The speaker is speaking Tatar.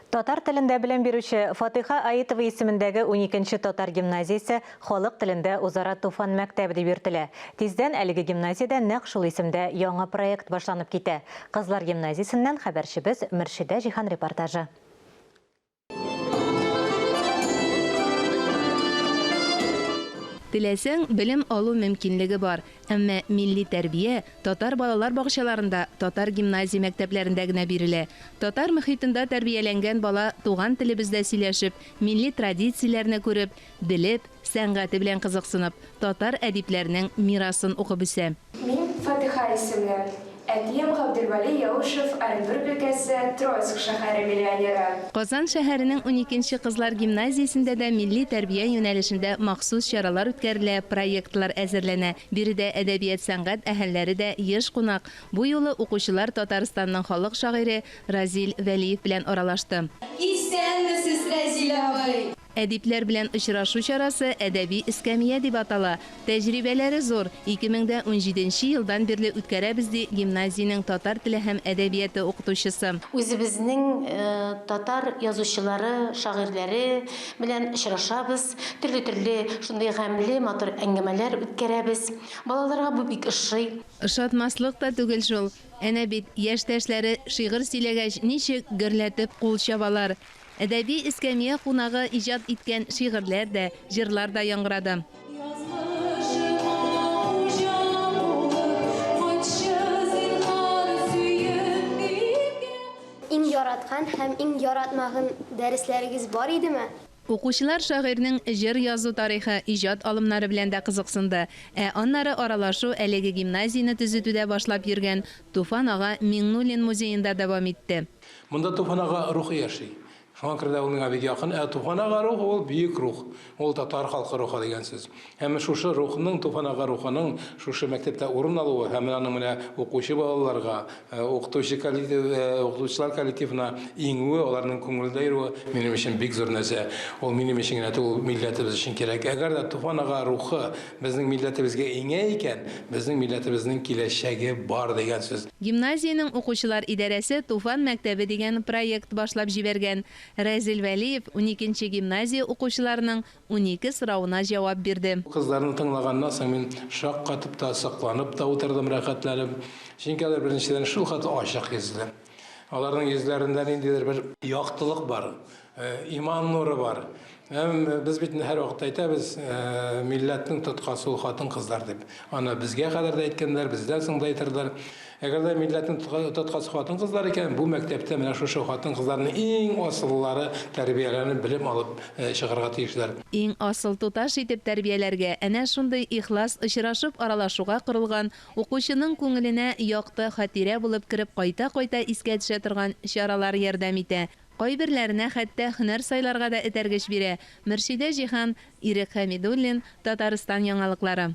Татар телендә белем бирүче Фатыйха Аитова исемендәге уникенче татар гимназиясе халык телендә үзара Туфан мәктәбе дип йөртелә. Тиздән әлеге гимназиядә нәкъ шул исемдә яңа проект башланып китә. Кызлар гимназиясеннән хәбәрчебез Мөршидә Җиһан репортажы. Теләсәң, белем алу мөмкинлеге бар. Әмма милли тәрбия татар балалар бакчаларында, татар гимназия мәктәпләрендә генә бирелә. Татар мохитында тәрбияләнгән бала туган телебездә сөйләшеп, милли традицияләрне күреп, белеп, сәнгате белән кызыксынып, татар әдипләренең мирасын укып үсә. Мин Фатыйха исемле. Әтием Габделвәли Яушев Оренбург өлкәсе Троицк шәһәре миллионеры. Казан шәһәренең уникенче кызлар гимназиясендә дә милли тәрбия юнәлешендә махсус чаралар үткәрелә, проектлар әзерләнә. Биредә әдәбият-сәнгать әһелләре дә еш кунак. Бу юлы укучылар Татарстанның халык шагыйре Разил Вәлиев белән аралашты. Исәнмесез, Рәзил абый! Әдипләр белән очрашу чарасы Әдәби эскәмия дип атала. Тәҗрибәләре зур, 2017 нче елдан бирле үткәрәбез, ди гимназиянең татар теле һәм әдәбияты укытучысы. Үзебезнең татар язучылары, шагыйрьләре белән очрашабыз, төрле-төрле шундый гамьле, матур әңгәмәләр үткәрәбез. Балаларга бу бик ошый. Ошатмаслык та түгел шул. Әнә бит, яшьтәшләре шигырь сөйләгәч, ничек гөрләтеп кул чабалар. Әдәби эскәмия кунагы иҗат иткән шигырьләр дә, җырлар да яңгырады. Язмышыма хуҗа булып кайтчы, зинһар, сөембикә. Иң яраткан һәм иң яратмагын дәресләрегез бар идеме? Укучылар шагыйрьнең җыр язу тарихы, иҗат алымнары белән дә кызыксынды. Ә аннары аралашу әлеге гимназияне төзетүдә башлап йөргән Туфан ага Миңнуллин музеенда дәвам итте. Монда Туфан ага рухы яши. Шуңа күрә дә ул миңа бик якын. Ә Туфан ага рухы ул бөек рух. Ул татар халкы рухы дигән сүз. Һәм шушы рухның, Туфан ага рухының шушы мәктәптә урын алуы һәм аның менә укучы балаларга, укытучы коллектив, укытучылар коллективына иңүе, аларның күңелендә йөрүе минем өчен бик зур нәрсә. Ул минем өчен генә түгел, милләтебез өчен кирәк. Әгәр дә Туфан ага рухы Безнең милләтебезгә иңә икән, безнең милләтебезнең киләчәге бар дигән сүз. Гимназиянең укучылар идарәсе Туфан мәктәбе дигән проект башлап җибәргән. Рәзил Вәлиев уникенче гимназия укучыларының 12 соравына җавап бирде. Кызларны тыңлаганнан соң мин шаккатып та, сокланып та утырдым рәхәтләнеп. Чөнки алар, беренчедән, шулхәтле ачык йөзле. Аларның йөзләрендә ниндидер бер яктылык бар, иман нуры бар. Һәм без бит инде һәрвакыт әйтәбез, милләтнең тоткасы ул хатын-кызлар дип. Аны безгә кадәр дә әйткәннәр, бездән соң да әйтерләр. Әгәр дә милләтнең тоткасы хатын-кызлар икән, бу мәктәптә менә шушы хатын-кызларның иң асыллары тәрбияләнеп, белем алып чыгарга тиешләр. Иң асыл туташ итеп тәрбияләргә әнә шундый ихлас очрашып аралашуга корылган Укучының күңеленә якты хатирә булып кереп кайта-кайта искә төшә торган чаралар ярдәм итә. Кайберләренә хәтта һөнәр сайларга да этәргеч бирә. Мөршидә Җиһан, Ирек Хәмидуллин, Татарстан яңалыклары.